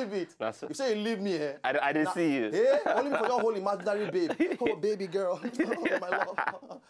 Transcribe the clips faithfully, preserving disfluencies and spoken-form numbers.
Babe, That's you say you leave me here. I, I didn't see you. Eh? Only for your whole imaginary babe. Oh, baby girl. Oh, my love.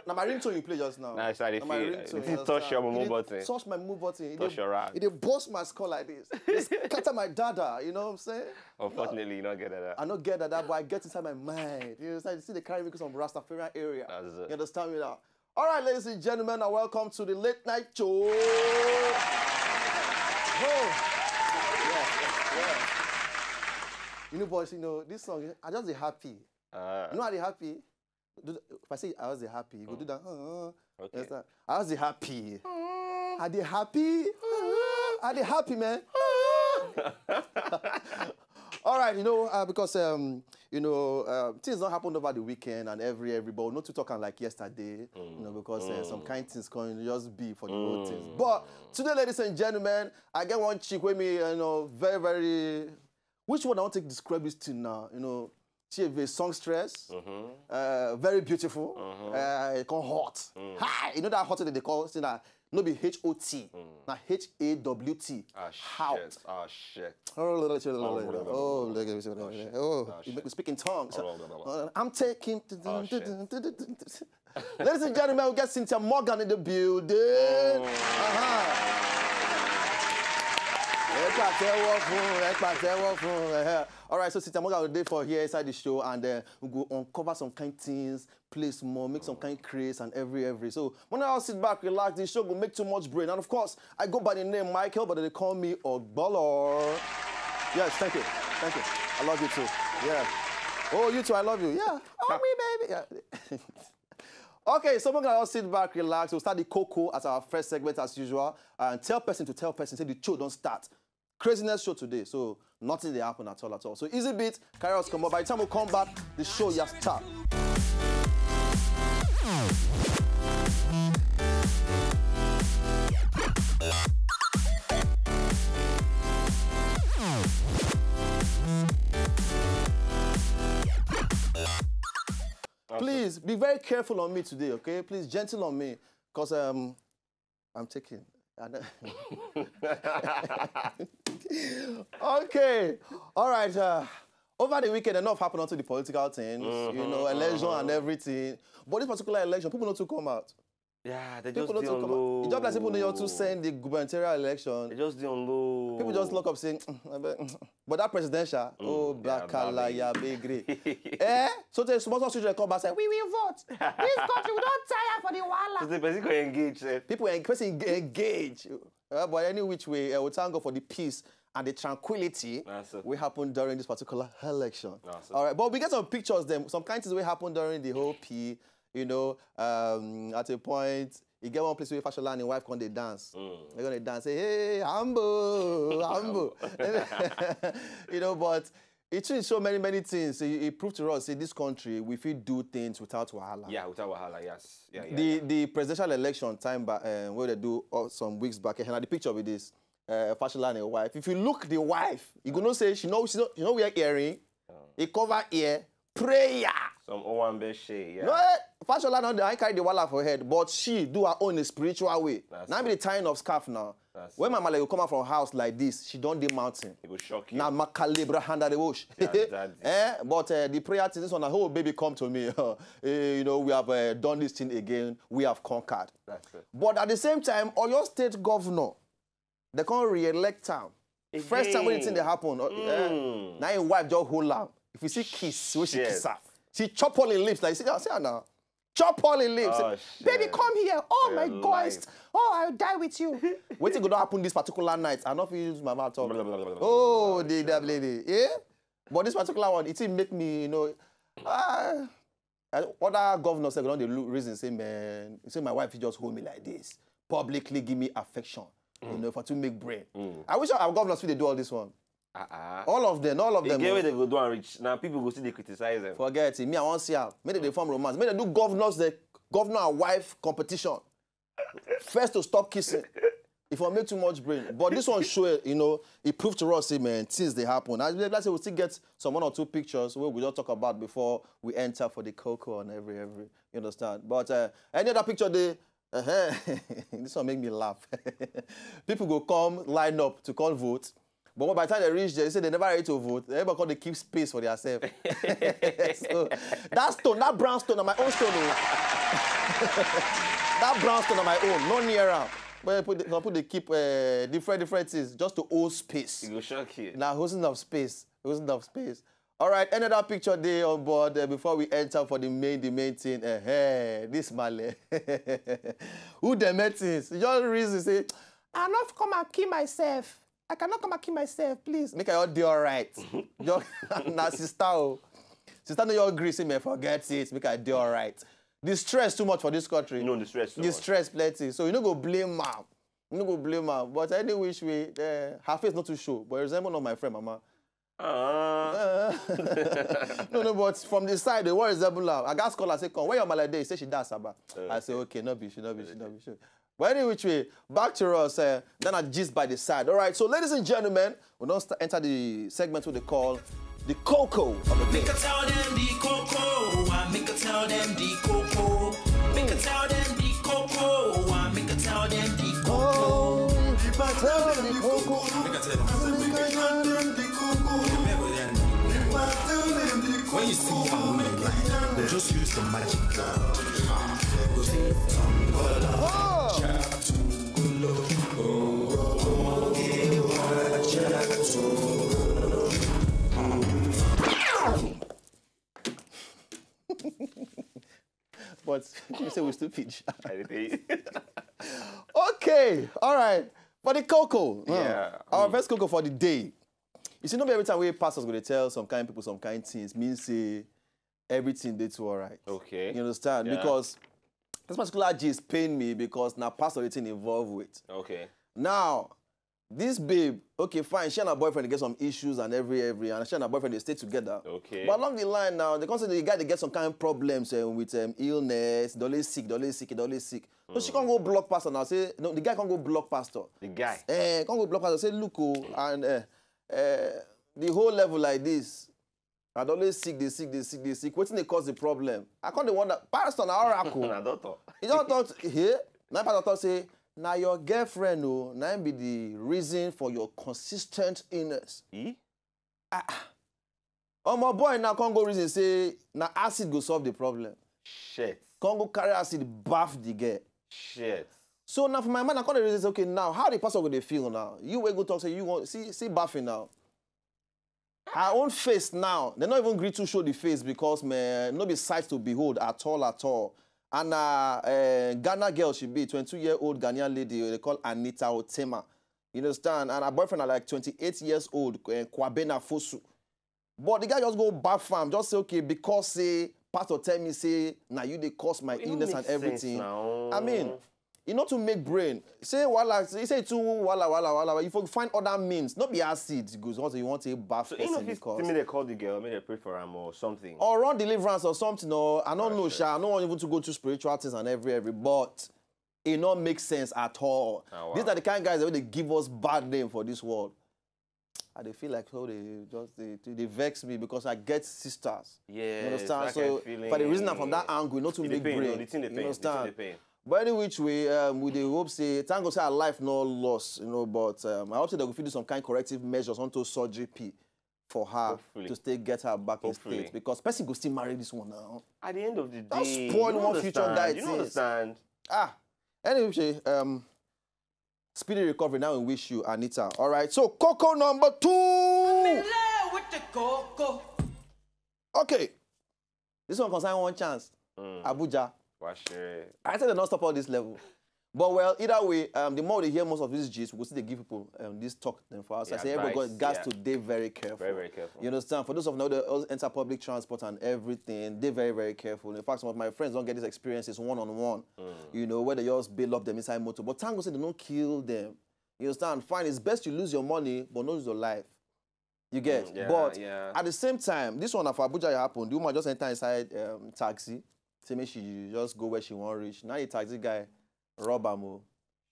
Now my ringtone you play just now. Nice, I dey Na my feel. Ringtone, It you is touch your understand? Mumu It dey button. Touch my Mumu button. It Touch dey- your rag. It dey burst my skull like this. It scatter my dada. You know what I'm saying? Unfortunately, you don't get that. I don't get that, but I get inside my mind. You understand? You see, they carry me to some Rastafarian area. That's it. You understand me now? All right, ladies and gentlemen, and welcome to the late night show. Oh, yeah, yeah. You know, boys, you know this song. I just dey happy. Uh, You know how they happy? Do the- If I say I was dey happy, you go do that. Uh, uh, Okay. Understand? I was dey happy. I dey happy. I dey happy, man. All right, you know, uh, because um, you know, uh, things don't happen over the weekend and every every, but not to talk like yesterday, you know, because uh, some kind things can just be for the whole things. But today, ladies and gentlemen, I get one chick with me, you know, very very. Which one I want to describe this thing now? You know, she a very songstress, uh, very beautiful, uh, it come hot. Hi, you know that hot that they call say that no be H O T, na H A W T. ah, Hot. Shit. Ah, shit. Oh, look at you, look at you. Oh, look at you, look at you. Oh, Ah, you shit. make me speak in tongues. Oh, blah, blah, blah. Uh, I'm taking. Oh, shit. Ladies and gentlemen, we get Cynthia Morgan in the building. Uh-huh. Ẹ pàtẹ́wọ́ fún, ẹ pàtẹ́wọ́ fún. Uh-huh. All right, so Cynthia Morgan will dey for here inside the show, and uh, we go uncover some kind things, play small, make some kind craze and every every. So when I all sit back, relax, the show go make too much brain. And of course, I go by the name Michael, but they call me Ogbolo. Yes, thank you, thank you. I love you too. Yeah. Oh, you too. I love you. Yeah. Oh, me baby. Yeah. Okay, so we're gonna all sit back, relax. We'll start the cocoa as our first segment as usual, and tell person to tell person say the show don't start. Craziness show today, so nothing they happen at all at all. So easy beat, carry us come up. By the time we come back, the show just start. Please be very careful on me today, okay? Please gentle on me, cause um, I'm taking. I don't- okay, all right. Uh, over the weekend, enough happened onto the political things, you know, election and everything. But this particular election, people not to come out. Yeah, they People just not dey to on come low. out. It's just like people need to send the gubernatorial election. They just dey on low. People just lock up saying, "Mm, I beg." But that presidential, oh, yeah, Black Kala, that yeah, big. Eh? So the small small children come back say, "We will vote. This country, we don't tire for the So wahala." the person go engage. Eh? People en- person en- engage. Uh, but any which way, uh, we thank God for the peace and the tranquility That's it. we happened during this particular election. That's it. All right, but we get some pictures, them some kind things we happened during the whole P. You know, um, at a point, you get one place where Fashola and his wife come they dance. They're gonna dance, say, "Hey, humble, humble." You know, but it shows so many many things. It, it proved to us, say this country we fit do things without wahala. Yeah, without wahala, yes. Yeah, yeah. the yeah. the presidential election time back, um, where they do uh, some weeks back, and I had the picture with this uh, Fashola and his wife. If you look the wife, you gonna say she know she know, she know wear earring, it cover ear, prayer. Some Owambe Shea, yeah. No, eh, Fashola not the I carry the wahala for head, but she do her own in a spiritual way. That's Now be the tying of scarf now. That's When my mother go come out from house like this, she don't dey mountain. It will shock you. Now makalebra hand at the wash. Yeah, daddy. Eh, but uh, the prayer thing, this one, I hope baby come to me. Eh, you know, we have uh, done this thing again. We have conquered. That's it. But at the same time, Oyo State governor, they can't re-elect him. First time when the thing they happen, uh, eh, now his wife just hold am. If you see kiss, when she Shit. Kiss her, she chop all his lips. Like, see, see her now. Chop all his lips. Oh, Baby, shit. come here. Oh, For my your goist. Life. Oh, I'll die with you. Wetin go don happen this particular night? I no fit use my mouth talk. Blah, blah, blah, blah, Oh, blah, the blah, that lady. Yeah? But this particular one, it didn't make me, you know. Ah, I- other governors say, don't they look reason, say, "Man, say my wife just hold me like this. Publicly give me affection. You know, if I to make brain." I wish our governors fit dey do all this one. Uh-uh. All of them, all of They them. get Oh. Where they go do and reach. Now people go see they criticize them. Forget it. Me, I won't see her. Make they form romance. Make they do governors, the governor and wife competition. First to stop kissing. If I make too much brain. But this one show, you know, it proved to us, say, man, things they happen. I like say we still get some one or two pictures where we don't talk about before we enter for the cocoa and every every. You understand? But uh, any other picture they uh this one make me laugh. People go come line up to come vote. But by the time they reach there, they say they never ready to vote. Everybody come dey keep space for themselves. So that stone, that brown stone, na my own stone o. That brown stone, na my own. No near am. But put, some people dey keep uh, different different things just to hold space. E go shock you. Na hosting of space, hosting of space. All right, another picture dey on board uh, before we enter for the main the main thing. Uh, hey, this male, who dey make things? You just reason say, I no fit come and kill myself. I cannot come and kill myself, please. Make I all dey alright. Just na sister o. Sister no your gree say me forget it. Make I dey alright. The stress too much for this country. No, the stress too The much. Stress plenty. So you no go blame am. You no go blame am. But any which way, uh, her face not too show. But resemble not my friend, mama. Uh, no, no, but from the side, the world is Ebola. I got scholar say, come, where your mother dey? He say she does Saba. I say, okay, no be she, no be she, no be she. But any which way, back to us. Uh, then I gist by the side. All right, so ladies and gentlemen, we don't st- enter the segment with the call the cocoa of the day. Make I tell them the cocoa. I make I tell them the cocoa. Make I tell them the cocoa. I make I tell them the cocoa. If I tell them the cocoa, Make I tell them. Make I tell them the cocoa. Remember then. If I tell them the cocoa. When you see a woman like that, they just use the magic. Go say, but you say we stupid. I dey pay. Okay, all right. For the cocoa, uh, Yeah. our first cocoa for the day. You see, not every time we pastors go dey tell some kind people some kind things means say everything dey too all right. Okay. You understand? Yeah. Because this particular gist pain me because now pastor the thing involved with. Okay. Now, this babe, okay, fine. She and her boyfriend get some issues and every every, and she and her boyfriend they stay together. Okay. But along the line now, they come say the guy they get some kind of problems uh, with um, illness. They always sick. They always sick. They always sick. So she can't go block pastor now. Say no, the guy can't go block pastor. The guy. Eh, can't go block pastor. Say look, oh, and uh, uh, the whole level like this. I always sick, they sick, they sick, they sick. Wetin dey cause the problem? I come dey wonder. Pastor na oracle. Na doctor. He just talk here. Na pastor talk say na your girlfriend o, na him be the reason for your consistent illness. Eh? Omo boy now come go reason say na acid go solve the problem. Shit. Come go carry acid baff the girl. Shit. So now for my mind, I come dey reason say okay now how the pastor go dey feel now? You wey go talk say you want see see baffing now. Her own face now, they not even gree to show the face because man, no be sight to behold at all at all. And uh, uh, Ghana girl she be twenty-two year old Ghanaian lady they call Anita Otema. You understand? And her boyfriend are like twenty-eight years old, uh, Kwabena Fosu. But the guy just go back farm, just say okay because say pastor tell me say now you they cause my It no illness make and sense everything. Now. I mean, e not to make brain say wala he say too wala wala wala you for find other means not be acid go want you want to baff So you know person if because me they call the girl, me they pray for him or something. or run deliverance or something or I don't know sha I don't want even to go to spiritual things and every every but e no make sense at all. Ah, wow. These are the kind of guys that they give us bad name for this world. I dey feel like oh they just they, they vex me because I get sisters. Yeah. You understand? So if I dey reason am from that angle, not to It make dey pain, brain. no, the thing dey You pain, the thing understand? dey pain. But any which way, um, we dey hope say thank God say her life no loss, you know. But um, I hope say they go fit do some kind corrective measures onto surgery P for her Hopefully. to still get her back in Hopefully. state because person go still marry this one now. At the end of the day, Don't spoil you one future understand, guy You don't things. Understand? Ah, anyway, um, speedy recovery now. We wish you Anita. All right. So cocoa number two. With the cocoa. Okay. This one concern one chance. Abuja. Wash it. I said they not stop all this level. But well, either way, um, the more they hear most of these gist, we go see they give people um, this talk them for us. Yeah, I say everybody advice, got yeah. to be very careful. Very, very careful. You understand? For those of now that all enter public transport and everything, they very, very careful. In fact, some of my friends don't get these experiences one on one. You know, where they just bail up them inside motor. But thank God say they don't kill them. You understand? Fine, it's best you lose your money, but not lose your life. You get? Mm, yeah, but yeah. At the same time, this one for Abuja it happened. The woman just enter inside um, taxi. Say make she just go where she want reach. Now the taxi guy rob am o.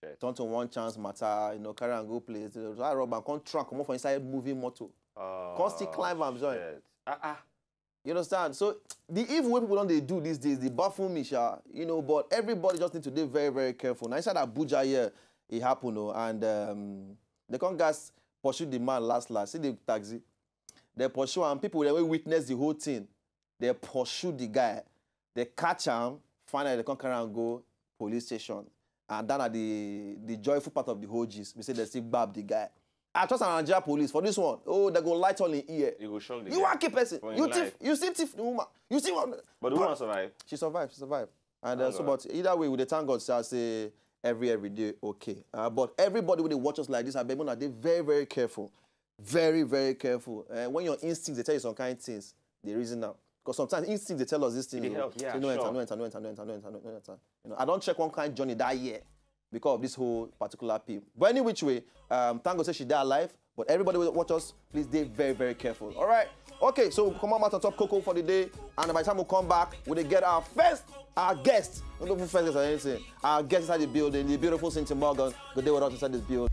Shit. Turn to one chance matter, you know, carry am go place. That rob am come track comot for inside moving motor. Come still climb am join. Shit. Ah ah. You understand? So the evil way people don't they do these days, they baffle me, sha. You know, but everybody just need to be very, very careful. Now inside Abuja here, it happened, oh, and um, they come gas pursue the man last last. See the taxi. They pursue am. People wey witness the whole thing, they pursue the guy. They catch am. Finally, they come carry am go police station. And that na the the joyful part of the whole gist. We say they still gbab the guy. I trust our Nigeria police for this one. Oh, they go light on in ear. You go shock the You guy. Wacky person. For You him thief. Life. You thief the woman. You see what? But the woman survived. She survived. She survived. And uh, Thank so, God. But either way, with the thank God, so I say every every day okay. Uh, but everybody with the watch us like this, I bet una dey very very careful, very very careful. Uh, when your instincts they tell you some kind of things, they reason now. Because sometimes instincts they tell us these things. They Oh, help, yeah, say, no enter, sure. No enter, no enter, no enter, no enter, no enter, no enter, no enter. You know, I don't check one kind journey that year because of this whole particular pimp. But any which way, um, thank God say she dey alive. But everybody will watch us, please dey very very careful. All right. Okay, so we come out on top cocoa for the day, and by the time we come back, we dey get our first our guest. No go first guest or anything. Our guest inside the building, the beautiful Cynthia Morgan, go dey with us inside this building.